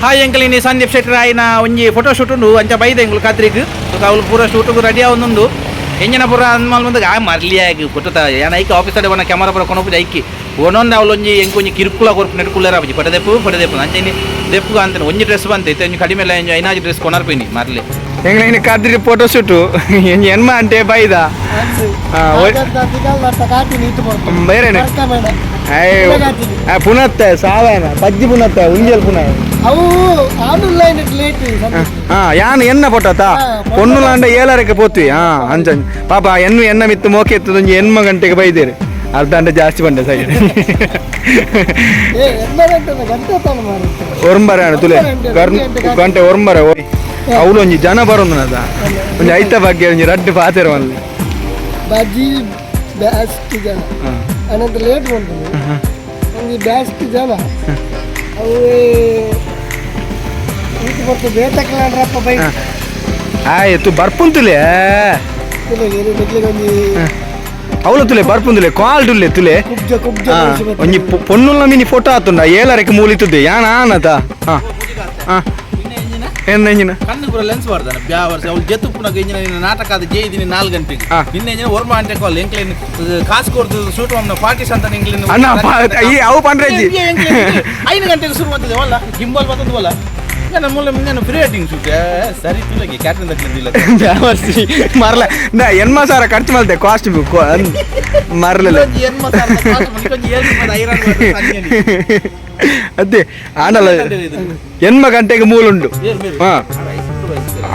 Hi uncle, ಇನಿ ಸಂದೀಪ್ ಶೆಟ್ಟರ್ ಆಯಿನ ಒಂಜಿ ಫೋಟೋ ಶೂಟ್ ಉಂಡು ಅಂಚ ಬೈದೆ ಎಂಕುಲು ಕದ್ರಿಗ್. ಅವ್ಲು ಪೂರ ಶೂಟ್ಗ್ ರೆಡಿ ಆವೊಂದುಂಡು. ಎಂಜಿನ ಪೂರ ಅಂದ್ ಆ ಮರ್ಲಿಯಾಗಿ ಫೋಟೋ ಯಾನ್ ಐಕ್ ಆಫೀಸ್ ಅಡೆ ಬನ್ನ ಕ್ಯಾಮರಾ ಪೂರ ಕೊನೊಪುಜಿ ಐಕಿ ಒನೊಂದು ಅವ್ಲು ಒಂಜಿ ಎಂಕ್ ಒಂಜಿ ಕಿರುಕುಳ ಕೊರ್ಪು ನೆಟ್ ಕುಲ್ಲೆರ ಆಪುಜಿ. ಫೋಟೋ ದೆಪ್ಪು ಫೋಟೋ ದೆಪ್ಪು ಅಂಚ ಇನಿ ದೆಪ್ಪು ಅಂತಾನೆ ಒಂಜಿ ಡ್ರೆಸ್ ಬಂತೆ ಇತ್ತೆ ಒಂಜಿ ಕಡಿಮೆ ಇಲ್ಲ ಒಂಜಿ ಐನಾಜಿ ಡ್ರೆಸ್ ಕೊನರ್ಪಿನಿ ಮರ್ಲಿ. ಎಂಗ್ಲ ಇನಿ ಕದ್ರಿ ಫೋಟೋ ಶೂಟು ಎನ್ಮ ಅಂಟೆ ಬೈದ ಬೇರೆನೆ ಪುನತ್ತೆ ಸಾವೇನ ಪಜ್ಜಿ ಪುನತ್ತೆ ಉಂಜಲ್ ಪುನ. ಅವು ಆನ್ಲೈನ್ ಲೇಟ್. ಹಾ ಯಾನ್ ಎನ್ನ ಫೋಟೋತಾ ಪೊಣ್ಣುಲಾಂಡ ಏಳರಕ್ಕೆ ಪೋತ್ವಿ. ಹಾ ಅಂಚ ಪಾಪ ಎನ್ನು ಎನ್ನ ಮಿತ್ತು ಮೋಕೆ ಎತ್ತದ ಒಂಜಿ ಎನ್ಮ ಗಂಟೆಗೆ ಬೈದೇರು ಅರ್ಧ ಗಂಟೆ ಜಾಸ್ತಿ ಬಂಡೆ ಸೈ. ಏ ಎನ್ನ ಗಂಟೆ ಗಂಟೆ ತಾನು ಮಾರುತ್ತೆ. ಒರಂಬರ ತುಲೆ ಗಂಟೆ ಒರಂಬರ ಅವಳು ಒಂಜಿ ಜನ ಬರೋದು ಒಂಜಿ ಐತ ಬಗ್ಗೆ ಒಂಜಿ ರಡ್ಡು ಪಾತೆರ ಒಂದು. ಬಜ್ಜಿ ಬ್ಯಾಸ್ಟ್ ಜನ ಅನಂತ ಲೇಟ್ ಬಂತು ಒಂಜಿ ಬ್ಯಾಸ್ಟ್ ಜನ ಅವು ಈತ ಬರ್ತು ಬೇತಕ್ಲಾಂಡ್ರಪ್ಪ ಬೈ. ಆಯ್ತು ಬರ್ಪುಂತುಲೆ. ಒಂಜಿ ಅವಳು ತುಲೆ ಬರ್ಪುಂದುಲೆ ಕಾಲ್ ತುಲೆ ತುಲೆ. ಕುಬ್ಜ ಕುಬ್ಜ. ಒಂಜಿ ಪೊಣ್ಣುಲ ಮಿನಿ ಫೋಟೋ ಆತುಂಡ ಏಳರಕ್ಕೆ ಮೂಲಿತುದ್ದೆ ಯಾನ್ ಆನತ. ಹಾ ಹಾ ಎನ್ನ ಎಂಜಿನ ಕಣ್ಣು ಪೂರ ಲೆನ್ಸ್ ಬಾರ್ದಾನೆ ಬ್ಯಾವರ್ಸ್ ಅವಳು ಜೆತ್ತು ಪುನಗ ಇಂಜಿನ ನಿನ್ನ ನಾಟಕ ಅದು ಜೇದಿನಿ 4 ಗಂಟೆಗೆ. ನಿನ್ನೆ ಇಂಜಿನ ಒರ್ಮ ಗಂಟೆ ಕಾಲ್ ಎಂಕ್ಲೇನ್ ಕಾಸು ಕೊಡ್ದು ಶೂಟ್ ಒಮ್ಮೆ ಪಾರ್ಟಿಸ್ ಅಂತ ಎಂಕ್ಲೇನ್. ಅಣ್ಣ ಈ ಅವು ಪಂಡ್ರೆಜ್ಜಿ. 5 ಗಂಟೆಗೆ ಶುರು ಮಾಡ್ತದೆ ವಲ್ಲ ಗಿಂಬಲ್ ಬರ್ತದೆ ವಲ್ಲ ನಾನು ಮೂಲ ನಾನು ಪ್ರೀ ವೆಡ್ಡಿಂಗ್ ಶೂಟ್ ಸರಿ ತುಲಗೆ ಕ್ಯಾಟ್ರಿಂಗ್ ದಕ್ಲಿಂದಿಲ್ಲ. ಬ್ಯಾವರ್ಸಿ ಮರ್ಲ ನಾ ಎನ್ಮ ಸಾರ ಖರ್ಚು ಮಲ್ತೆ ಕಾಸ್ಟ್ ಮರ್ಲಿಲ್ಲ. ಅದೇ ಆಂಡಲ ಎನ್ಮ ಗಂಟೆಗೆ ಮೂಲುಂಡು. ಹಾ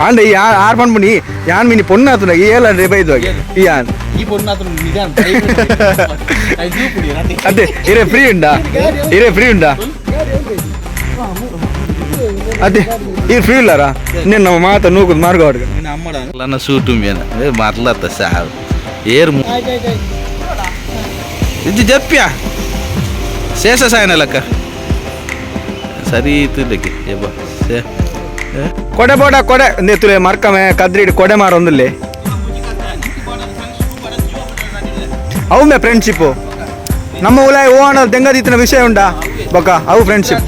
ಆಂಡ ಈ ಆರ್ ಪನ್ಪುನಿ ಯಾನ್ ಮಿನಿ ಪೊಣ್ಣಾತುನ ಏಲ ಬೈದು ಈ ಯಾನ್ ಈ ಪೊಣ್ಣಾತುನ ನಿಧಾನ. ಅದೇ ಇರೇ ಫ್ರೀ ಉಂಡಾ ಇರೇ ಫ್ರೀ ಉಂಡಾ ಅದೇ ಈ ಫ್ರೀ ಇಲ್ಲಾರಾ ನಿನ್ನ ನಮ್ಮ ಮಾತ ನೂಕುದು ಮಾರ್ಗ ಹೊಡ್ಗ. ಅಮ್ಮಡ ಸೂಟು ಮೇನ ಮರ್ಲತ್ತ ಸಾವು ಏರ್ ಇದು ಜಪ್ಪ್ಯ ಶೇಷ ಸಾಯನ ಲೆಕ್ಕ ಸರಿ ತುಲಕ್ಕೆ ಯಬ್ಬ ಸೇ. ಕೊಡೆ ಬೋಡ ಕೊಡೆ ತುಲೆ ಮರ್ಕಮೆ ಕದ್ರಿಡ್ ಕೊಡೆ ಮಾರೊಂದುಲ್ಲೆ ಅವು ಮೇ ಫ್ರೆಂಡ್ಶಿಪ್ ನಮ್ಮ ಉಲಾಯ್ ಓ ದೆಂಗದಿತ್ತಿನ ವಿಷಯ ಉಂಡಾ ಬೊಕ್ಕ ಅವು ಫ್ರೆಂಡ್ಶಿಪ್.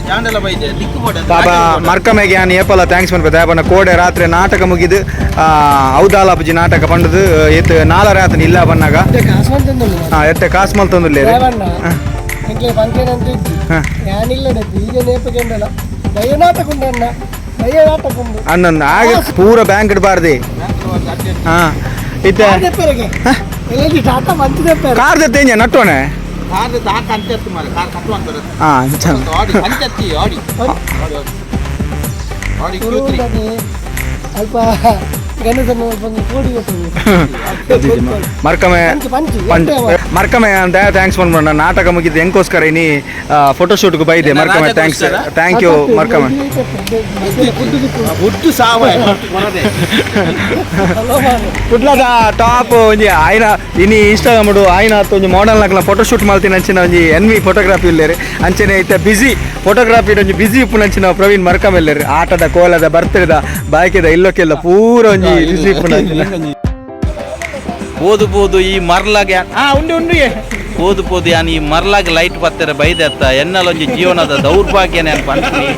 ಪಾಪ ಮರ್ಕಮೆಗೆ ಯಾನ್ ಏಪಲ thanks ಪನ್ಪೆ ದಾಯಪಂಡ ಕೋಡೆ ರಾತ್ರಿ ನಾಟಕ ಮುಗಿದು ಔದಾಲಪುಜಿ ನಾಟಕ ಪಂಡದು ಏತ್ ನಾಲ ರಾತ್ರಿ ಇಲ್ಲ ಬನ್ನಾಗ. ಹಾ ಎತ್ತೆ ಕಾಸು ಮಲ್ತೊಂದುಲ್ಲೆ. ಎಂಕ್ಲೆ ಫಂಕ್ಷನ್ ಅಂತ ಇತ್ತು ಯಾನಿಲ್ಲ ಈಗ ನೇಪಗೆಂಡಲ ದಯನಾಟಕ ಉಂಡಣ್ಣ ದಯನಾಟಕ ಉಂಡು. ಅಣ್ಣನ್ ಆಗ ಪೂರ ಬ್ಯಾಂಕ್ ಇಡಬಾರ್ದಿ. ಹಾ ಇತ್ತೆ ಟಾಟಾ ಮಂತಿದೆಪ್ಪೆರೆ ಕಾರ್ ದೆತ್ತೇಂಜ ನಟ್ಟೋನೆ. ಹಾ ಅಲ್ಪ ಗಣೇಶನ ಬಂದು ಕೋಡಿ ಮರ್ಕಮೆ ಪಂಚ್ ಮರ್ಕಮೆ ಅಂತ thanks ಪನ್ಪಂಡ ನಾಟಕ ಮುಗಿದ್ದು ಎಂಕೋಸ್ಕರ ಇನಿ ಫೋಟೋಶೂಟ್ಗೆ ಬೈದೆ ಮರ್ಕಮೆ thanks thank you ಮರ್ಕಮೆ. ಹುಟ್ಟು ಸಾವ ಕುಡ್ಲದ ಟಾಪ್ ಒಂಜಿ ಆಯ್ನ ಇನಿ ಇನ್ಸ್ಟಾಗ್ರಾಮ್ ಆಯ್ನ ಒಂಜಿ ಮಾಡಲ್ ನಕಲ ಫೋಟೋಶೂಟ್ ಮಲ್ತಿನ ಅಂಚಿನ ಒಂಜಿ ಎನ್ ವಿ ಫೋಟೋಗ್ರಫಿ ಇಲ್ಲೇರು ಅಂಚನೆ ಇತ್ತೆ ಬಿಸಿ ಫೋಟೋಗ್ರಫಿ ಒಂಜಿ ಬಿಸಿ ಉಪ್ಪುನಂಚಿನ ಪ್ರವೀಣ್ ಮರ್ಕಮೆಲ್ಲೇರು ಆಟದ ಕೋಲದ ಬರ್ತದ ಬಾಯ್ಕೆದ ಇಲ್ಲಕ್ಕೆಲ್ಲ ಪೂರ ಒಂಜಿ ಬಿಸಿ ಉಪ್ಪುನಂಚಿನ. ಪೋದು ಪೋದು ಈ ಮರ್ಲಾಗ ಹಾ ಉಂಡು ಉಂಡು ಪೋದು ಪೋದು ಯಾನ್ ಈ ಮರ್ಲಾಗ ಲೈಟ್ ಪತ್ತೆರೆ ಬೈದೆತ್ತ ಎನ್ನಲ ಒಂಜಿ ಜೀವನದ ದೌರ್ಭಾಗ್ಯನೇ ಅನ್ಪಂತೀನಿ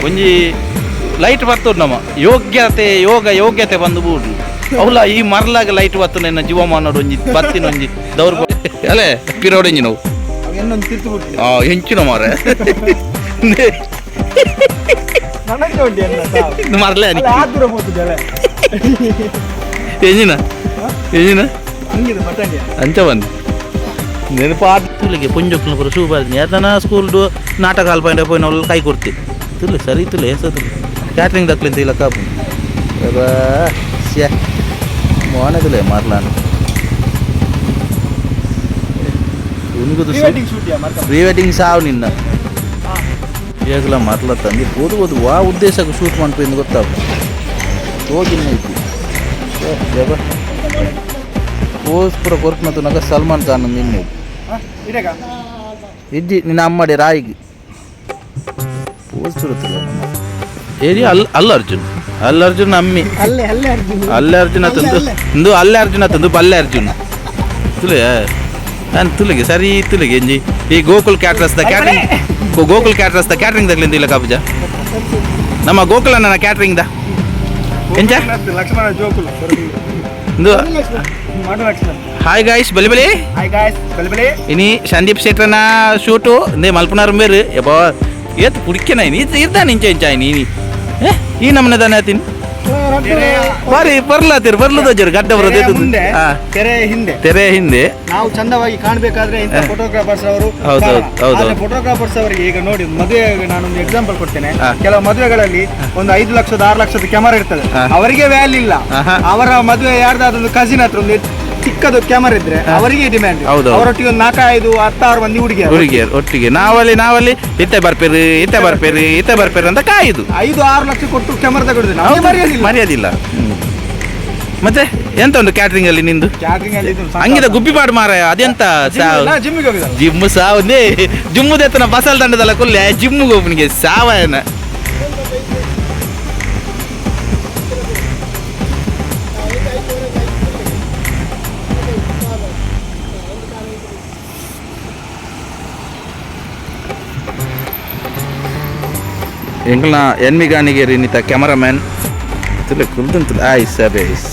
ಒಂಜಿ ಲೈಟ್ ಬರ್ತದೆ ನಮ್ಮ ಯೋಗ್ಯತೆ ಯೋಗ ಯೋಗ್ಯತೆ ಬಂದು ಬೂಡು ಅವಲ ಈ ಮರ್ಲಾಗ ಲೈಟ್ ಬತ್ತು ನನ್ನ ಜೀವಮಾನೋಡು ಒಂಜಿ ಬತ್ತಿನ ಒಂಜಿ ದೌರ್ಭಾಗ್ಯ ಅಲ್ಲೇ ಪಿರೋಡೆಂಜಿ ನಾವು ಹೆಂಚಿನ ಮಾರೆ ಮರ್ಲೆ ಎಂಜಿನ ಎಂಜಿನ ಅಂಚ ಬಂದು ನೆನಪು ತುಲಿಗೆ ಪುಂಜೊಕ್ಕನ ಪೂರ ಶೂ ಬಾರ್ದಿನಿ ಯಾತನ ಸ್ಕೂಲ್ ನಾಟಕ ಅಲ್ಪ ಪೋಯಿನ ಅವ್ಳು ಕೈ ಕೊಡ್ತಿ ತುಲೆ ಸರಿ ತುಲೆ ಹೆಸ ತುಲೆ ಕ್ಯಾಟ್ರಿಂಗ್ ದಕ್ಲಿಂತ ಇಲ್ಲ ಕಾಪು ಶ್ಯಾ ಮೋನೆ ತುಲೆ ಮಾರ್ಲಾನು ಉನ್ಗುದು ಪ್ರೀ ವೆಡ್ಡಿಂಗ್ ಸಾವು ನಿನ್ನ ಏಕಲ ಮರ್ಲ ತಂದು ಓದು ಓದು ವಾ ಉದ್ದೇಶಕ್ಕೆ ಶೂಟ್ ಮಾಡ್ಕೊಂಡು ಗೊತ್ತಾಗ ಹೋಗಿನ ಐತಿ ಪೋಸ್ ಪೂರ ಕೊರ್ಪುನ ತುನಗ ಸಲ್ಮಾನ್ ಖಾನ್ ನಿನ್ನೆ ಇಜ್ಜಿ ನಿನ್ನ ಅಮ್ಮಡಿ ರಾಯಿಗೆ ಪೋಸ್ ಸುರುತ್ತಲ್ಲ ಏರಿ ಅಲ್ ಅಲ್ಲ ಅರ್ಜುನ್ ಅಲ್ಲ ಅರ್ಜುನ್ ಅಮ್ಮಿ ಅಲ್ಲೇ ಅಲ್ಲೇ ಅರ್ಜುನ್ ಅಲ್ಲೇ ಅರ್ಜುನ ತಂದು ಇಂದು ಅಲ್ಲೇ ಅರ್ಜುನ ತಂದು ಬಲ್ಲೆ ಅರ್ಜುನ್ ತುಲೆ ನಾನು ತುಲಿಗೆ ಸರಿ ತುಲಿಗೆ ಎಂಜಿ ಈ Gokul ಕ್ಯಾಟ್ರಸ್ the catering Gokul caterers the catering ದಗ್ಲಿಂದ ಇಲ್ಲ ಕಾಪುಜ. ನಮ್ಮ ಗೋಕುಲನ ಕ್ಯಾಟ್ರಿಂಗ್ the ಎಂಚ ಲಕ್ಷ್ಮಣ ಜೋಕುಲು ಹಾಯ್ ಗಾಯ್ಸ್ ಬಲಿ ಬಲಿ. ಹಾಯ್ ಗಾಯ್ಸ್ ಬಲಿ ಬಲಿ. ಇನಿ ಸಂದೀಪ್ ಶೆಟ್ಟರ್ನ ಶೂಟು ಇಂದೇ ಮಲ್ಪನಾರ್ ಮೇರು ಯಬ್ಬಾ ಏತ್ ಪುಡಿಕೆನ ಇರ್ದಾನ ಇಂಚ ಇಂಚ ನೀನಿ ಈ ನಮ್ಮನೆ ದಾನೆ ಆತಿನ್ ಬಾರಿ ಬರ್ಲಾತಿರ್ ಬರ್ಲದೋಜರು ಗಡ್ಡ ಬರೋದು ಮುಂದೆ ತೆರೆ ಹಿಂದೆ ತೆರೆ ಹಿಂದೆ ನಾವು ಚಂದವಾಗಿ ಕಾಣಬೇಕಾದ್ರೆ ಇಂಥ ಫೋಟೋಗ್ರಾಫರ್ಸ್ ಅವರು. ಹೌದು, ಹೌದು, ಹೌದು. ಫೋಟೋಗ್ರಾಫರ್ಸ್ ಅವರಿಗೆ ಈಗ ನೋಡಿ, ಮದುವೆ ನಾನೊಂದು ಎಕ್ಸಾಂಪಲ್ ಕೊಡ್ತೇನೆ. ಕೆಲವು ಮದುವೆಗಳಲ್ಲಿ ಒಂದು 5 ಲಕ್ಷದ 6 ಲಕ್ಷದ ಕ್ಯಾಮರಾ ಇರ್ತದೆ, ಅವರಿಗೆ ವ್ಯಾಲ್ಯೂ ಇಲ್ಲ. ಅವರ ಮದುವೆ ಯಾರ್ದಾದ್ರು ಕಸಿನ್ ಹತ್ರ ಒಂದು ಚಿಕ್ಕದು ಕ್ಯಾಮರಾ ಇದ್ರೆ ಅವರಿಗೆ ಡಿಮ್ಯಾಂಡ್. ಹೌದು. ಅವರೊಟ್ಟಿಗೆ ಒಂದು 4, 5, 10, 6 ಮಂದಿ ಹುಡುಗಿಯರು ಹುಡುಗಿಯರು ಒಟ್ಟಿಗೆ. ನಾವಲ್ಲಿ ನಾವಲ್ಲಿ ಇತ್ತೆ ಬರ್ಪೇರಿ ಇತ್ತೆ ಬರ್ಪೇರಿ ಇತ್ತೆ ಬರ್ಪೇರಿ ಅಂತ ಕಾಯುದು. 5, 6 ಲಕ್ಷ ಕೊಟ್ಟು ಕ್ಯಾಮರಾ ತಗೊಳುದು ನಮಗೆ ಮರ್ಯಾದಿಲ್ಲ. ಮರ್ಯಾದಿಲ್ಲ. ಮತ್ತೆ ಎಂತ ಉಂಟು ಕ್ಯಾಟ್ರಿಂಗ್ ಅಲ್ಲಿ ನಿಂದು? ಕ್ಯಾಟ್ರಿಂಗ್ ಅಲ್ಲಿ ಇದು ಹಂಗಿದ ಗುಬ್ಬಿ ಪಾಡು ಮಾರಾಯ, ಅದೆಂತ ಸಾವು? ಜಿಮ್ಮಿಗೆ ಹೋಗಿದ್ದಾರೆ. ಜಿಮ್ ಸಾವುದೇ ಜಿಮ್ಮುದೆತ್ತನ ಬಸಲ್ ದಂಡದಲ್ಲ ಕುಲ್ಲೆ ಜಿಮ್ಗೆ ಒಬ್ಬನಿಗೆ ಸಾವಯನ. ಎಂಗ್ಲ ಎನ್ಮಿಗಾನಿಗೆ ರೀನಿತ ಕ್ಯಾಮರಾಮ್ಯಾನ್ ತುಲೆ ಕುಲ್ದಂತುಲೆ ಆಯ್ ಸಬೇಸ್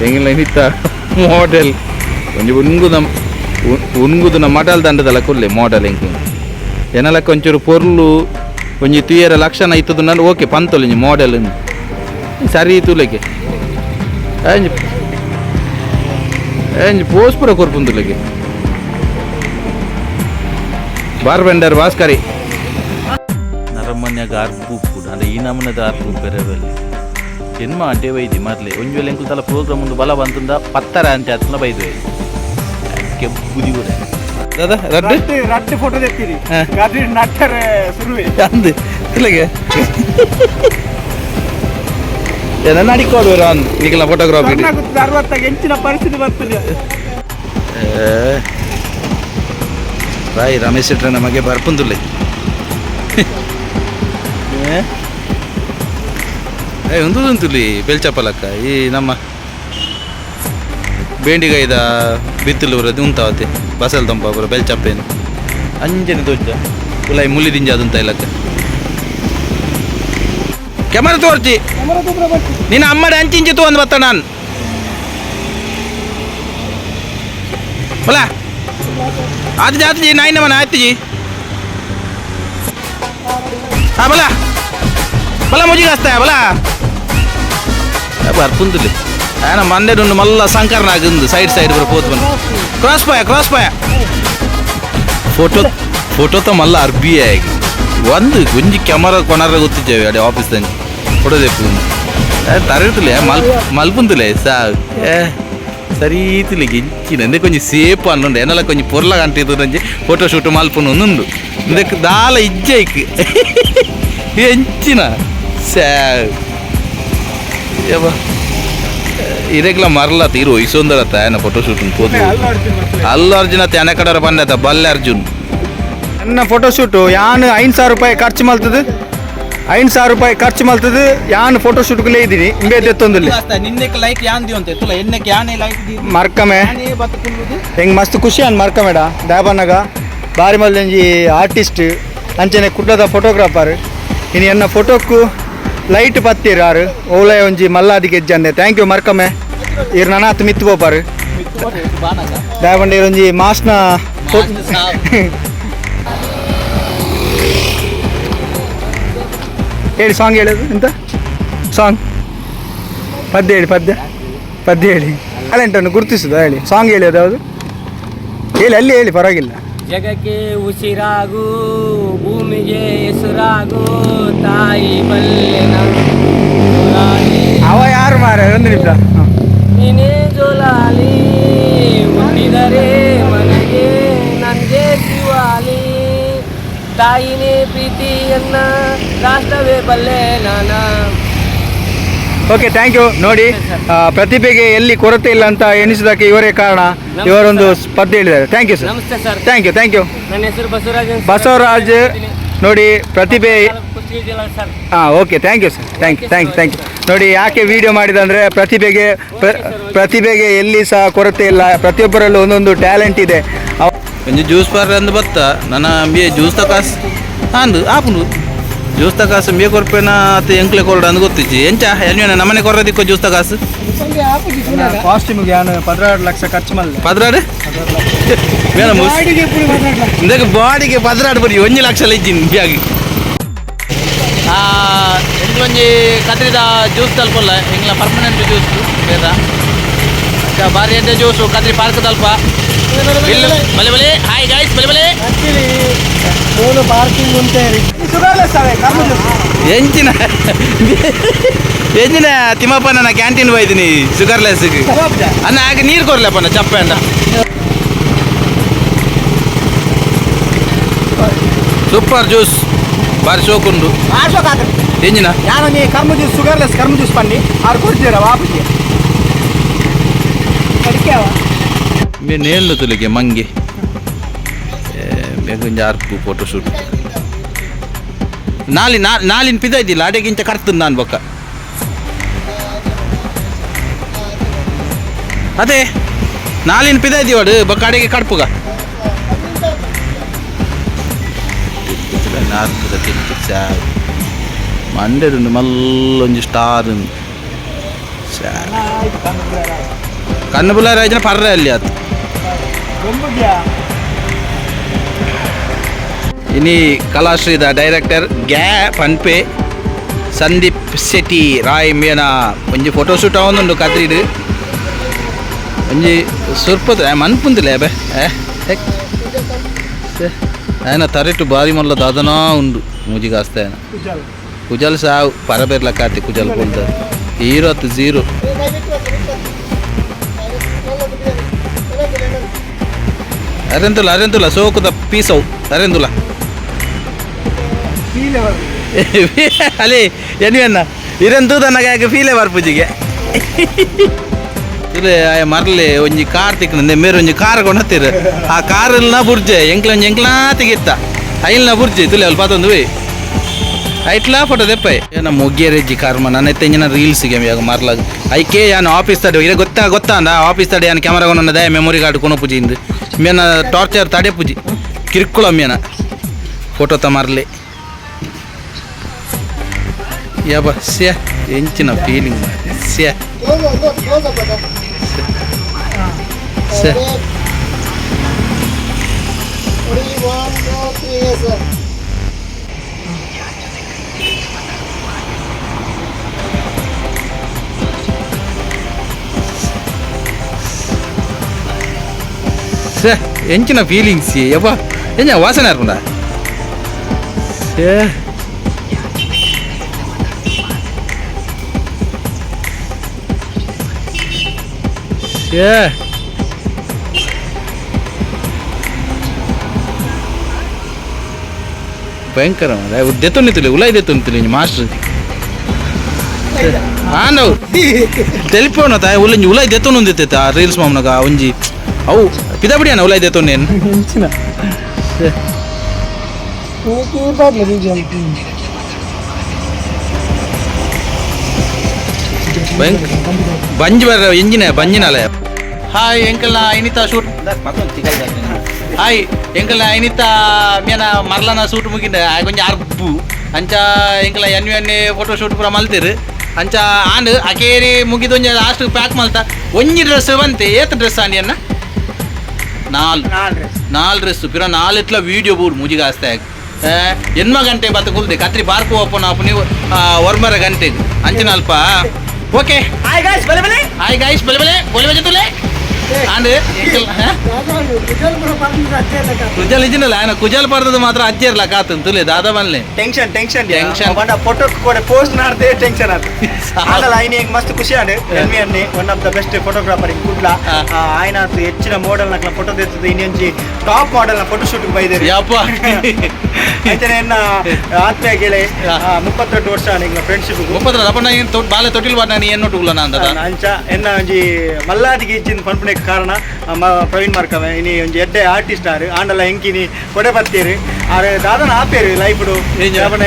ಎಂಗ್ಲ ನಿತ ಮಾಡೆಲ್ ಒಂಜಿ ಉನ್ಗುದ ಉನ್ಗುದನ ಮಡಲ್ ದಂಡದಲ್ಲ ಕುಲ್ಲೆ ಮಾಡೆಲ್ ಎಂಕ್ ಏನಲಕ್ಕ ಒಂಚೂರು ಪೊರ್ಲು ಒಂಜಿ ತುಯರ ಲಕ್ಷಣ ಇತ್ತದ ನಾನು ಓಕೆ ಪಂತೊಲು ಒಂಜಿ ಮಾಡೆಲ್ ಸರಿ ತುಲೆಗೆ ಅಂಜಿ ಅಂಜಿ ಪೋಸ್ ಪೂರ ಕೊರ್ಪುಂದುಲೆಗೆ ಬಾರ್ ಬೆಂಡರ್ ಭಾಸ್ಕರಿ ನರಮನ್ಯಾಗ ಅರ್ಪು ಕೂಡ ಅಂದ್ರೆ ಈ ನಮೂನೆದ ಅರ್ಪು ಪೆರವಲ್ಲಿ ಜನ್ಮ ಅಂಟೆ ವೈದಿ ಮೊದಲೇ ಒಂಜಿ ವೇಳೆ ಎಂಕುಲ್ ತಲ ಪ್ರೋಗ್ರಾಮ್ ಒಂದು ಬಲ ಬಂತಂದ ಪತ್ತರ ಅಂತ ಆತನ ಬೈದು ಕೆಬ್ಬುದಿ ಕೂಡ ದಾದಾ ರಡ್ಡು ರಡ್ಡು ಫೋಟೋ ತೆತ್ತೀರಿ ಗಾಡಿ ನಟ್ಟರೆ ಸುರುವೆ ಅಂದು ಇಲ್ಲಗೆ ಏನ ಅಡಿಕೋಡು ಅಂದು ನಿಖಲ ಫೋಟೋಗ್ರಾಫಿ 60 ಎಂಚಿನ ಪರಿಸ್ಥಿತಿ ಬರ್ತದೆ. ಬಾಯ್ ರಮೇಶ್ ಶೆಟ್ರ ನಮಗೆ ಬರ್ಪುಂದುಲ್ಲೆ ಏ ಒಂದು ಉಂತುಲಿ ಬೆಲ್ಚಪ್ಪಲಕ್ಕ ಈ ನಮ್ಮ ಬೇಂಡಿಗೈದ ಬಿತ್ತಲು ಬರೋದು ಉಂತಾವತೆ ಬಸಲ್ ತಂಪ ಬರೋ ಬೆಲ್ಚಪ್ಪೇನು ಅಂಜನೆ ದೊಡ್ಡ ಉಲಾಯಿ ಮುಲ್ಲಿ ದಿಂಜ ಅದುಂತ ಇಲ್ಲಕ್ಕ ಕ್ಯಾಮರಾ ತೋರ್ಚಿ ನಿನ್ನ ಅಮ್ಮಡೆ ಅಂಚಿಂಚಿ ತೂ ಒಂದು ಬತ್ತ ನಾನು ಬಲ ಆತು ಆತು ಜಿ ನಾಯಿನ ಮನ ಆಯ್ತು ಜಿ ಹಾ ಬಲ ಬಲ ಮುಜಿಗಾಸ್ತ ಬಲ ಬರ್ಪುಂದುಲಿ ಆನ ಮಂದೆಡುಂಡು ಮಲ್ಲ ಸಂಕರ್ನಾಗುಂದು ಸೈಡ್ ಸೈಡ್ ಬರ ಪೋತ್ ಬಂದು ಕ್ರಾಸ್ ಪಾಯ ಕ್ರಾಸ್ ಪಾಯ ಫೋಟೋ ಫೋಟೋ ತ ಮಲ್ಲ ಅರ್ಬಿ ಆಗಿ ಒಂದು ಗುಂಜಿ ಕ್ಯಾಮರಾ ಕೊನಾರ ಗೊತ್ತಿದ್ದೇವೆ ಅಡೆ ಆಫೀಸ್ ದಂಜಿ ಫೋಟೋ ತೆಪ್ಪು ತರತುಲೆ ಮಲ್ ಮಲ್ಪುಂದುಲೆ ಸಾ ಏ ಸರಿ ತುಲೆ ಗಿಂಚಿನ ಅಂದೆ ಕೊಂಚ ಸೇಪ್ ಅನ್ನುಂಡು ಎನ್ನಲ ಕೊಂಚ ಪೊರ್ಲ ಗಂಟೆ ನಂಜಿ ಫೋಟೋ ಶೂಟ್ ಮಲ್ಪುನು ಉಂಡು ಇಂದಕ್ಕೆ ದಾಲ ಇಜ್ಜೈಕ್ ಎಂಚಿನ ಸಾ ಯಬ್ಬ ಇರೆಗ್ಲ ಮರಲತ್ತ ಇರು ಇಸೊಂದರತ್ತ ಏನ ಫೋಟೋ ಶೂಟ್ ಪೋದು ಅಲ್ಲು ಅರ್ಜುನ ತೆನೆ ಕಡರ ಬಂದತ ಬಲ್ಲೆ ಅರ್ಜುನ್. ನನ್ನ ಫೋಟೋಶೂಟು ಯಾನು 5,000 ರೂಪಾಯಿ ಖರ್ಚು ಮಲ್ತದು, 5,000 ರೂಪಾಯಿ ಖರ್ಚು ಮಲ್ತದು ಯಾನು ಫೋಟೋಶೂಟ್ಗಳೇ ಇದ್ದೀನಿ ಇಂಬೆ ತೆತ್ತೊಂದಿಲ್ಲ. ನಿನ್ನೆಕ್ ಲೈಟ್ ಯಾನ್ the ಅಂತ ತುಲ ಎನ್ನಕ್ಕೆ ಯಾನೇ ಲೈಟ್ the ಮರ್ಕಮೆ ಯಾನೇ ಬತ್ತುಕುಲ್ಲುದು. ಹೆಂಗೆ ಮಸ್ತ್ ಖುಷಿ ಅನ್ ಮರ್ಕಮೇಡ ದಾಬನ್ನಗ ಬಾರಿ ಮಲ್ದಂಜಿ ಆರ್ಟಿಸ್ಟ್ ಅಂಚನೆ ಕುಡ್ಲದ ಫೋಟೋಗ್ರಾಫರ್ ಇನ್ನು ಎನ್ನ ಫೋಟೋಕ್ಕು ಲೈಟ್ ಪತ್ತೀರು ಆರು ಓಲೆ ಒಂಜಿ ಮಲ್ಲಾದಿ ಗೆಜ್ಜಂದೆ. Thank you ಮರ್ಕಮೆ ಇರ್ ನನಾತ್ ಮಿತ್ತು ಪೋಪಾರು ದಾಬಂಡ ಇರೊಂಜಿ ಮಾಸ್ನ ಹೇಳಿ ಸಾಂಗ್ ಹೇಳೋದು ಎಂತ ಸಾಂಗ್ ಪದ್ಯ ಹೇಳಿ ಪದ್ಯ ಪದ್ಯ ಹೇಳಿ ಟ್ಯಾಲೆಂಟನ್ನು ಗುರುತಿಸುದ ಹೇಳಿ ಸಾಂಗ್ ಹೇಳಿ ಅದು ಯಾವುದು ಹೇಳಿ ಅಲ್ಲಿ ಹೇಳಿ ಪರವಾಗಿಲ್ಲ. ಜಗಕ್ಕೆ ಉಸಿರಾಗು ಭೂಮಿಗೆ ಹೆಸರಾಗು ತಾಯಿ ಬಲ್ಲೆನ ಜೋಲಾಲಿ. ಅವ ಯಾರು ಮಾರ ಒಂದು ನಿಮಿಷ. ನೀನೇ ಜೋಲಾಲಿ ಹುಟ್ಟಿದರೆ ಮನೆಗೆ ನನಗೆ ಶಿವಾಲಿ ತಾಯಿನೇ ಪ್ರೀತಿಯನ್ನ ರಾಷ್ಟ್ರವೇ ಬಲ್ಲೆ ನಾನ. Okay thank you. ನೋಡಿ ಪ್ರತಿಭೆಗೆ ಎಲ್ಲಿ ಕೊರತೆ ಇಲ್ಲ ಅಂತ ಎಣಿಸಿದಕ್ಕೆ ಇವರೇ ಕಾರಣ. ಇವರೊಂದು ಪದ್ಯ ಹೇಳಿದ್ದಾರೆ. Thank you sir. Namaste sir. Thank you thank you. ನನ್ನ ಹೆಸರು ಬಸವರಾಜ್ ಅಂತ. ಬಸವರಾಜ್ ನೋಡಿ ಪ್ರತಿಭೆ ಕುಷ್ಟಗಿ ಜಿಲ್ಲಾ ಸರ್. ಹಾಂ okay thank you sir. Thank you thank you thank you. ನೋಡಿ ಯಾಕೆ ವಿಡಿಯೋ ಮಾಡಿದಂದರೆ ಪ್ರತಿಭೆಗೆ ಎಲ್ಲಿ ಸಹ ಕೊರತೆ ಇಲ್ಲ, ಪ್ರತಿಯೊಬ್ಬರಲ್ಲೂ ಒಂದೊಂದು ಟ್ಯಾಲೆಂಟ್ ಇದೆ. ಒಂಜಿ ಜ್ಯೂಸ್ ಪಾರ್ರೆ ಅಂದ್ ಬತ್ತ ನನ ಅಂಬಿ ಜ್ಯೂಸ್ ತ ಕಾಸು ಅಂದು ಆಪುಂಡು ಜ್ಯೂಸ್ ತ ಕಾಸು ಅಂಬಿಯ ಕೊರ್ಪೇನ ಅತ್ತ ಎಂಕ್ಲೆ ಕೊರಡು ಅಂದ್ ಗೊತ್ತಿಜ್ಜಿ ಎಂಚ ಎನ್ವೇನ ನಮ್ಮನೆ ಕೊರ್ರದಿಕ್ಕೋ ಜ್ಯೂಸ್ ತ ಕಾಸು ಕಾಸ್ಟ್ಯೂಮ್ ಯಾನು 12 ಲಕ್ಷ ಖರ್ಚು ಮಲ್ಲೆ 16 ಮೇನ ಇಂದಕ್ಕೆ ಬಾಡಿಗೆ 16 ಬರಿ 1 ಲಕ್ಷ ಇಜ್ಜಿನ್ ಬ್ಯಾಗ್ ಎಂಕ್ಲೊಂಜಿ ಕತ್ರಿದ ಜ್ಯೂಸ್ ತಲ್ಪಲ್ಲ ಎಂಗ್ಲ ಪರ್ಮನೆಂಟ್ ಜ್ಯೂಸ್ ಬೇದ ಬಾರಿ ಎಡ್ಡೆ ಜ್ಯೂಸು ಕತ್ರಿ ಪಾರ್ಕ್ ತಲ್ಪ ಬಿಲ್ಲು ಬಲೆ ಬಲೆ ಹಾಯ್ ಗೈಸ್ ಬಲೆ ಬಲೆ ಫೋನು ಪಾರ್ಕಿಂಗ್ ಉಂಟೆ ಎಂಚಿನ ಎಂಚಿನ ತಿಮ್ಮಪ್ಪ ನನ್ನ ಕ್ಯಾಂಟೀನ್ ಹೋಯ್ತೀನಿ ಶುಗರ್ಲೆಸ್ ಅಣ್ಣ ಆಗ ನೀರು ಕೊರ್ಲಪ್ಪ ಚಪ್ಪೆ ಅಣ್ಣ ಸೂಪರ್ ಜ್ಯೂಸ್ ಬಾರಿ ಶೋಕುಂಡು ಎಂಜಿನ ಯಾನೊಂಜಿ ಕರ್ಮ ಜ್ಯೂಸ್ ಶುಗರ್ಲೆಸ್ ಕರ್ಮ ಜ್ಯೂಸ್ ಪನ್ನಿ ಆರು ಕೊಡ್ತೀರ ವಾಪಸ್ಗೆ ಮೇ ನೇಲ್ಲು ತುಲಿಗೆ ಮಂಗೆ ಬೇಗ ಅರ್ಪು ಫೋಟೋ ಶೂಟ್ ನಾಲಿ ನಾಲಿನ ಪಿದ ಇದ್ದಿಲ್ಲ ಅಡೆಗಿಂತ ಕಟ್ತದ ನಾನು ಬೊಕ್ಕ ಅದೇ ನಾಲಿನ ಪಿದ ಇದ್ದೀವಾಡು ಬೊಕ್ಕ ಅಡೆಗೆ ಕಡ್ಪುಗ ನಾಲ್ಕುದ ತಿಂತು ಮಂಡೆಡುಂಡು ಮಲ್ಲೊಂಜಿ ಸ್ಟಾರ್ ಕಣ್ಣು ಬುಲ್ಲ ರಾಜನ ಪರ್ರೆ ಅಲ್ಲಿ ಆತು ಇನಿ ಕಲಾಶ್ರೀದ ಡೈರೆಕ್ಟರ್ ಗ್ಯಾ ಪನ್ಪೆ ಸಂದೀಪ್ ಶೆಟ್ಟಿ ರಾಯ್ ಮೇನ ಒಂಜಿ ಫೋಟೋ ಶೂಟ್ ಅವನುಂಡು ಕತ್ರಿಡ್ ಒಂಜಿ ಸುರ್ಪದ ಮನ್ಪುಂದಿಲ್ಲ ಬೆ ఆయన ತರೆಟು ಬಾರಿ ಮಲ್ಲ ದಾದನಾ ಉಂಡು ಮೂಜಿಗಾಸ್ತ ಕುಜಲ್ ಸಾವು ಪರಬೇರ್ಲ ಕಾತಿ ಕುಜಲ್ ಕೊಲ್ತಾರೆ ಹೀರೋ ಅತ್ತು ಜೀರೋ ಅರೆಂತುಲ ಅರೆಂತುಲ ಸೋಕುದ ಪೀಸವು ಅರೆಂತುಲ ಅಲ್ಲಿ ಎನ್ವೆನ್ನ ಇರೆಂತೂ ತನಗ ಫೀಲೆ ಬರ್ಪುಜಿಗೆ ಇಲ್ಲಿ ಆಯ ಮರ್ಲೆ ಒಂಜಿ ಕಾರ್ ತಿಕ್ಕಂದೆ ಮೇರೆ ಒಂಜಿ ಕಾರ್ ಕೊಣತ್ತೀರ ಆ ಕಾರಲ್ನ ಬುರ್ಜೆ ಎಂಕ್ಲ ಒಂಜಿ ಎಂಕ್ಲಾ ತೆಗಿತ್ತ ಐಲ್ನ ಬುರ್ಜೆ ತುಲೆ ಅಲ್ಲಿ ಪಾತೊಂದು ಐಟ್ಲಾ ಫೋಟೋ ದೆಪ್ಪೆ ಏನ ಮೊಗ್ಗೇರೆಜ್ಜಿ ಕರ್ಮ ನನ್ನ ಎತ್ತೆಂಜಿನ ರೀಲ್ಸ್ಗೆ ಯಾಗ ಮರ್ಲಾಗ ಐಕೆ ಯಾನು ಆಫೀಸ್ ತಡೆ ಇರ ಗೊತ್ತಾ ಗೊತ್ತಾ ಅಂದ ಆಫೀಸ್ ತಡೆ ಯಾನು ಕ್ಯಾಮರಾ ಕೊನದ ಮೆಮೊರಿ ಕಾರ್ಡ್ ಕೊನಪುಜಿ ಇಂದು ಮೇನ ಟಾರ್ಚರ್ ತಡೆ ಪೂಜಿ ಕಿರುಕುಳ ಮೇನ ಫೋಟೋ ತ ಮರ್ಲೆ ಯಬ್ಬ ಸ್ಯಾ ಎಂಚಿನ ಫೀಲಿಂಗ್ ಸ್ಯಾ ಸ್ಯಾ ಸೇ ಎಂಚಿನ ಫೀಲಿಂಗ್ಸ್ ಯಬ್ಬ ಎಂಜ ವಾಸನೆ ಇರ್ಪುಂಡ ಸೇ ಸೇ ಭಯಂಕರ ದೆತ್ತೊಂದಿತ್ತಿಲ್ಲ ಉಲಾಯ್ ದೆತ್ತೊಂದಿತ್ತಿಲ್ಲ ಮಾಸ್ಟರ್ ಹಾಂ ತೆಲಿಪೋಣ ತಾಯಿ ಉಲ್ಲಂಜಿ ಉಲಾಯ್ ದೆತ್ತೊಂದಿತ್ತೆ ಆ ರೀಲ್ಸ್ ಮಾಮನಾಗ ಒಂಜಿ ಅವು ಪಿದಾಬಿಡಿಯಾನ ಉಲಾಯ್ ದೆತ್ತೊಂದೇನು ಬಂಜ್ ಬರ್ರ ಎಂಜಿನ ಬಂಜಿನಾಲಯ ಹಾಯ್ ಎಂಕಲ್ನ ಐನಿತಾ ಶೂಟ್ ಹಾಯ್ ಎಂಕಲ್ನ ಐನಿತಾ ಮೇನ ಮರ್ಲನ ಸೂಟ್ ಮುಗಿಂದ ಕೊಂಚ ಅರ್ಬು ಅಂಚ ಎಂಕಲ N N photo shoot ಪೂರ ಮಲ್ತಿರು ಅಂಚ ಆನ್ ಅಕೇರಿ ಮುಗಿದೊಂಜ ಲಾಸ್ಟ್ ಪ್ಯಾಕ್ ಮಲ್ತ ಒಂಜಿ ಡ್ರೆಸ್ ಬಂತೆ ಏತ್ ಡ್ರೆಸ್ ಆಂಡಿ ಅನ್ನ ನಾಲ್ ಡ್ರೆಸ್ ಪಿರ ನಾಲ್ ಇಟ್ಲ ವೀಡಿಯೋ ಬೂಡ್ ಮುಜಿಗಾಸ್ತೆ ಎನ್ಮ ಗಂಟೆ ಬತ್ತ ಕುಲ್ದೆ ಕತ್ರಿ ಪಾರ್ಕ್ ಓಪನ್ ಆಪು ನೀವು ಒರ್ಮರ ಗಂಟೆಗೆ ಅಂಚಿನಲ್ಪ okay hi guys ಬಲೆ ಬಲೆ ಹಾಯ್ ಗೈಸ್ ಬಲೆ ಬಲೆ ಬೊಲೆ ಬಜೆ ತುಲೆ ಆಂಡ್ ಕುಜಲ್ ಇಜಿನಲ್ಲ ఆయన ಕುಜಲ್ ಪಡ್ದದು ಮಾತ್ರ ಅಜ್ಜಿರ್ಲ ಕಾತು ತುಲೆ ದಾದಾ ಬನ್ಲೆ tension tension Tension. ಬಂಡ ಫೋಟೋ ಕೂಡ ಪೋಸ್ಟ್ ನಾಡ್ದೆ ಟೆನ್ಷನ್ ಆತು ಆಂಡಲ ಆಯ್ನ ಎಂಕ್ ಮಸ್ತ್ ಖುಷಿ ಆಂಡ್ ಎನ್ವಿ ಅನ್ನಿ one of the best photographer in Kudla. ಆಯ್ನ ಹೆಚ್ಚಿನ ಮಾಡೆಲ್ ನಕ್ಲ ಫೋಟೋ ತೆತ್ತದು ಇನ್ನೊಂಜಿ ಟಾಪ್ ಮಾಡೆಲ್ ನ ಫೋಟೋ ಶೂಟ್ ಬೈದೇರಿ ಯಪ್ಪ ಅಂಚನೆ ಎನ್ನ ಆತ್ಮೀಯ ಗೆಳೆ 32 ವರ್ಷ ನಿಂಗ್ಲ ಫ್ರೆಂಡ್ಶಿಪ್ ಮುಪ್ಪತ್ರ ಅಪ್ಪ ಏನು ಬಾಲೆ ತೊಟ್ಟಿಲ್ ಬಾಡ ನಾನು ಏನು ನೋಟುಗುಲ ನಾನು ಅಂಚ ಎನ್ನ ಒಂಜಿ ಮಲ್ಲಾದಿಗೆ ಇಚ್ಚಿನ ಪನ್ಪುನೆಕ್ ಕಾರಣ ಪ್ರವೀಣ್ ಮಾರ್ಕವೆ ಇನಿ ಒಂಜಿ ಎಡ್ಡೆ ಆರ್ಟಿಸ್ಟ್ ಆರು ಆಂಡಲ ಎಂಕಿನಿ ಕೊಡೆ ಬತ್ತೀರು ಆರು ದಾದನ ಆಪೇರು ಲೈಫ್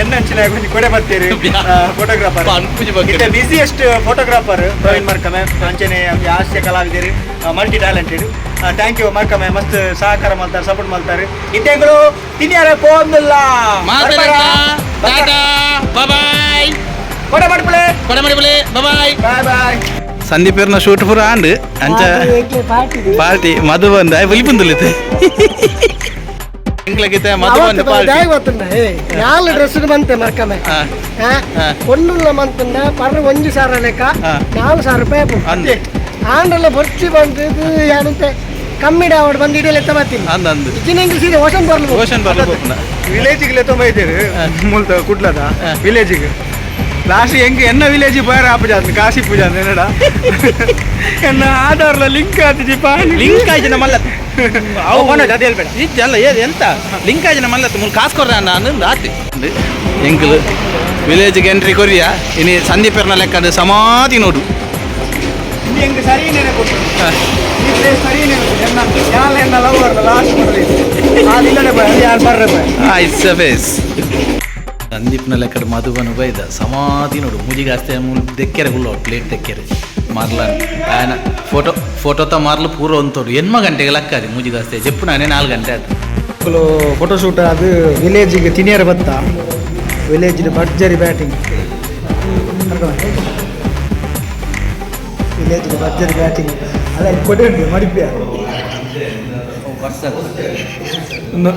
ಎನ್ನ ಅಂಚಿನ ಒಂಜಿ ಕೊಡೆ ಬತ್ತೀರು ಫೋಟೋಗ್ರಾಫರ್ ಪನ್ಪುಜಿ ಬಗ್ಗೆ ಇತ್ತೆ ಬಿಸಿಯೆಸ್ಟ್ ಫೋಟೋಗ್ರಾಫರ್ ಪ್ರವೀಣ್ ಮಾರ್ಕಮೆ ಅಂಚನೆ ಒಂಜಿ ಹಾಸ್ಯ ಕಲಾವಿದರು ಮಲ್ಟಿ ಟ್ಯಾಲೆಂಟೆಡ್. Thank you ಮರ್ಕಮೆ ಮಸ್ತ್ ಸಹಕಾರ ಮಲ್ತಾರೆ ಸಪೋರ್ಟ್ ಮಲ್ತಾರೆ ಇತ್ತೆಗಳು ತಿನ್ಯಾರ ಪೋಂದಿಲ್ಲ. Tata bye. ಕೊಡೆ ಮಾಡ್ಪಳೆ. ಕೊಡಮಡಿಬಲೆ bye. Bye bye. Sandeep shoot ಪೂರ ಆಂಡ್ ಅಂಚ. ಪಾರ್ಟಿ. ಪಾರ್ಟಿ ಮಧು ಬಂದ ಬುಲಿಪುಂದುಲಿತೆ ಎಂಕ್ಲಗಿತೆ ಮಧು ಬಂದು ಪಾರ್ಟಿ. ಗೊತ್ತುಂಡ ಏ ನಾಲ್ ಡ್ರೆಸ್ ಬಂತೆ ಮರ್ಕಮೆ. ಹಾ. ಹಾ. ಒನ್ನುಲ್ಲ ಮಂತುಂಡ ಪರ್ 1000 ಲೆಕ್ಕ. ಹಾ. 4000 ರೂಪಾಯಿ ಆಪುಂಡು. ಅಂದೆ. ಆಂಡಲ ಬೊರ್ಚಿ ಬಂದು ಇದು ಏನಂತೆ ಕಮ್ಮಿ ಡಾವಡ್ ಬಂದು ಇಡೀ ಲೆಕ್ಕ ಬರ್ತೀನಿ. ಅಂದ ಅಂದು. ಇಚ್ಚಿನ ಇಂಗ್ಲೀಷ್ ಇದೆ ಓಷನ್ ಬರ್ಲು. ಓಷನ್ ಬರ್ಲು ಪೋಪುನ. ವಿಲೇಜಿಗೆ ಲೆತ್ತೊಂಬ ಇದ್ದೀರಿ ಮೂಲ್ತ ಕುಡ್ಲದ ವಿಲೇಜಿಗೆ ಲಾಸ್ಟ್ ಹೆಂಗ್ ಎನ್ನ ವಿಲೇಜ್ ಪೋಯರ ಆಪುಜ ಕಾಶಿ ಪೂಜಾ ಏನಡ ಎನ್ನ ಆಧಾರ್ಲ ಲಿಂಕ್ ಆತಿಜಿ ಪಾ. ಲಿಂಕ್ ಆಯ್ತು ಮಲ್ಲ. ಅವು ಅದೇ ಹೇಳ್ಬೇಡ. ಇಜ್ಜಲ್ಲ ಏ ಎಂತ ಲಿಂಕ್ ಆಯ್ತು ಮಲ್ಲ ಮುಲ್ ಕಾಸು ಕೊರ್ರ ನಾನು ಆತಿ. ಎಂಕಲು ವಿಲೇಜ್ಗೆ ಎಂಟ್ರಿ ಕೊರಿಯಾ ಇನಿ ಸಂದೀಪರ್ನ ಲೆಕ್ಕದ ಸಮಾಧಿ ನೋಡು. ಇಲ್ಲಿ ಹೆಂಗ್ ಸರಿ ನೆನಪು ಈ ಪ್ಲೇಸ್ ಸರಿ ನೆನಪು ಎನ್ನ ಯಾಲ ಎನ್ನ ಲವ್ ಲಾಸ್ಟ್ ಮಾಡ್ರಿ ಅಲ್ಲಿ ಇಲ್ಲಡೆ ಬಾಯ್ ಅಲ್ಲಿ ಯಾರು ಬರ್ರೆ ಬಾಯ್. It's a face ಸಂದೀಪ್ನ ಲೆಕ್ಕದ ಮಧುಬನು ಬೈದ ಸಮಾಧಿ ನೋಡು. ಮುಜಿಗಾಸ್ತೆ ಮುಲ್ ದೆಕ್ಕೆರೆ ಗುಲ್ಲೋ ಪ್ಲೇಟ್ ದೆಕ್ಕೆರೆ ಮಾರ್ಲ ಆಯನ ಫೋಟೋ ಫೋಟೋತ ಮಾರ್ಲು ಪೂರ ಒಂತೋಡು ಎನ್ಮ ಗಂಟೆಗೆ ಲಕ್ಕಾದಿ ಮುಜಿಗಾಸ್ತೆ ಜಪ್ಪು ನಾನೇ 4 ಗಂಟೆ ಆಯ್ತು. ಫೋಟೋ ಶೂಟ್ ಅದು ವಿಲೇಜಿಗೆ ತಿನಿಯರ್ ಬತ್ತ ವಿಲೇಜ್ ಭರ್ಜರಿ ಬ್ಯಾಟಿಂಗ್ ವಿಲೇಜ್ ಭರ್ಜರಿ ಬ್ಯಾಟಿಂಗ್ ಅಲ್ಲ ಇಲ್ಲಿ ಕೊಡೆ ಉಂಟು ಮಡಿಪ್ಯ ಒಂದು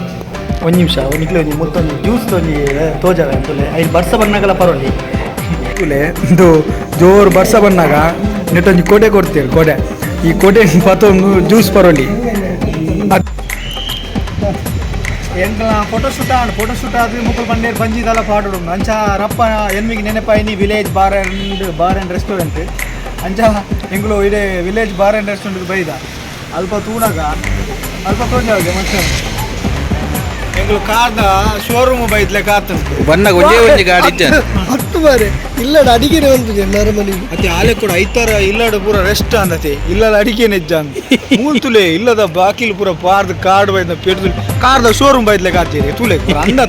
ಒಂದು ನಿಮಿಷ ಒಂದು ಒಂಜಿ ಮುತ್ತೊಂಜಿ ಜ್ಯೂಸ್ ಒಂಜಿ ತೋಜಾಗ ಅಂತುಲೆ ಐದು ಬರ್ಸ ಬನ್ನಾಗಲ ಪರೊಲಿ ತುಲೆ ಇದು ಜೋರು ಬರ್ಸ ಬನ್ನಾಗ ನೆಟ್ಟೊಂಜಿ ಕೊಡೆ ಕೊಡ್ತೀರಿ ಕೊಡೆ ಈ ಕೊಡೆ ಪತ್ತೊಂದು ಜ್ಯೂಸ್ ಪರೊಲಿ. ಎಂಕಲ ಫೋಟೋ ಶೂಟ್ ಆಂಡ್ ಫೋಟೋ ಶೂಟ್ ಆದ್ ಮುಕುಲ್ ಪಂಡೇರ್ ಬಂಜಿದಲ್ಲ ಪಾಡುಡು ಅಂಚ ರಪ್ಪ ಎನ್ಮಿಗೆ ನೆನಪಾಯಿನಿ village bar and restaurant ಅಂಚ ಎಂಗುಲು ಇಡೇ ವಿಲೇಜ್ ಬಾರ್ ಆ್ಯಂಡ್ ರೆಸ್ಟೋರೆಂಟ್ ಬೈದ ಅಲ್ಪ ತೂನಗ ಅಲ್ಪ ತೋಜಾಗ ಮತ್ತೆ ಎಂಗುಲು ಕಾರ್ದ ಶೋರೂಮ್ ಬೈದ್ಲೆ ಕಾತುಂಟು. ಬನ್ನಾಗ ಒಂದೇ ಒಂಜಿ ಗಾಡಿ ಇಜ್ಜ. 10 ಬಾರಿ ಇಲ್ಲಡ ಅಡಿಗೆ ಒಂದು ನರಮನಿಗೆ. ಅತ್ತೆ ಆಲೆ ಕೂಡ ಐತಾರ ಇಲ್ಲಡ ಪೂರ ರೆಸ್ಟ್ ಅಂದತೆ ಇಲ್ಲದ ಅಡಿಗೆ ನಿಜ್ಜ ಅಂದ ಮೂಲ್ತುಲೆ ಇಲ್ಲದ ಬಾಕಿಲ್ ಪೂರ ಪಾರ್ದ ಕಾರ್ಡ್ ಬೈದ ಪೇಟು ಕಾರ್ದ ಶೋರೂಮ್ ಬೈದ್ಲೆ ಕಾತೀರಿ ತುಲೆ ಪೂರ ಅಂದ.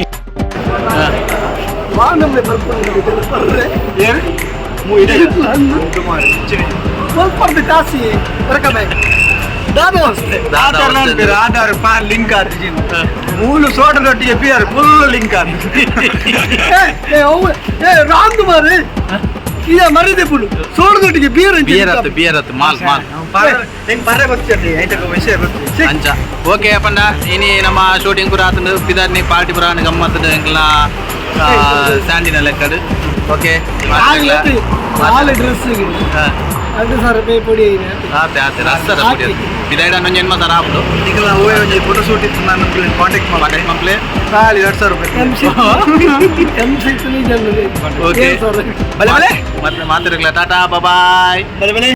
ವಾನಮ್ಮೆ ಬರ್ಕೊಂಡು ಬರ್ರೆ ಸ್ವಲ್ಪ ಕಾಸಿ ಬರಕಮೆ ದಾದ ಅಷ್ಟೇ. ಆಧಾರ್ ಪಾನ್ ಲಿಂಕ್ ಆತಿಜಿ ಮೂಲು ಸೋಟದೊಟ್ಟಿಗೆ ಪಿಯರ್ ಫುಲ್ ಲಿಂಕ್ ಆತಿಜಿ. ಏ ಅವು ಏ ರಾಂಗ್ ಮಾರೆ ಈಗ ಮರಿದೆ ಪುಡು ಸೋಡದೊಟ್ಟಿಗೆ ಬೀರ್. ಬಿಯರ್ ಆತು ಬಿಯರ್ ಆತು ಮಾಲ್ ಮಾಲ್. ಹೆಂಗ್ ಪರ್ರೆ ಬರ್ತೀರಿ ಐಟಕ ವಿಷಯ ಬರ್ತೀರಿ. ಅಂಚ ಓಕೆ ಅಪ್ಪಂಡ ಇನಿ ನಮ್ಮ ಶೂಟಿಂಗ್ ಪೂರ ಆತಂಡು ಪಿದಾರ್ನಿ ಪಾರ್ಟಿ ಪೂರ ಗಮ್ಮತ್ತಂಡು ಎಂಕಲ್ನ ಸ್ಯಾಂಡಿನ ಲೆಕ್ಕಡು ಓಕೆ. ನಾಲ್ ಡ್ರೆಸ್ 2000 ರೂಪಾಯಿ ಪೊಡಿ. ಆತೆ ಆತೆ ರಸ್ತ ಪಿದಾಯ್ಡ ಒಂಜಿ ಎನ್ಮ ತರ ಆಪುಂಡು. ನಿಕಲ ಹೂವೆ ಒಂಜಿ ಫೋಟೋ ಶೂಟ್ ಇತ್ತು ನಾನು ಕಾಂಟ್ಯಾಕ್ಟ್ ಮಾಡಿ. ಕಾಂಟ್ಯಾಕ್ಟ್ ಮಲ್ಪಲೆ. ಖಾಲಿ 2000 ರೂಪಾಯಿ. M six M six okay. ಬಲೆ ಬಲೆ. ಮತ್ತೆ ಮಾತಾಡಲ್ಲ ಟಾಟಾ ಬಾಯ್. ಬಲೆ ಬಲೆ.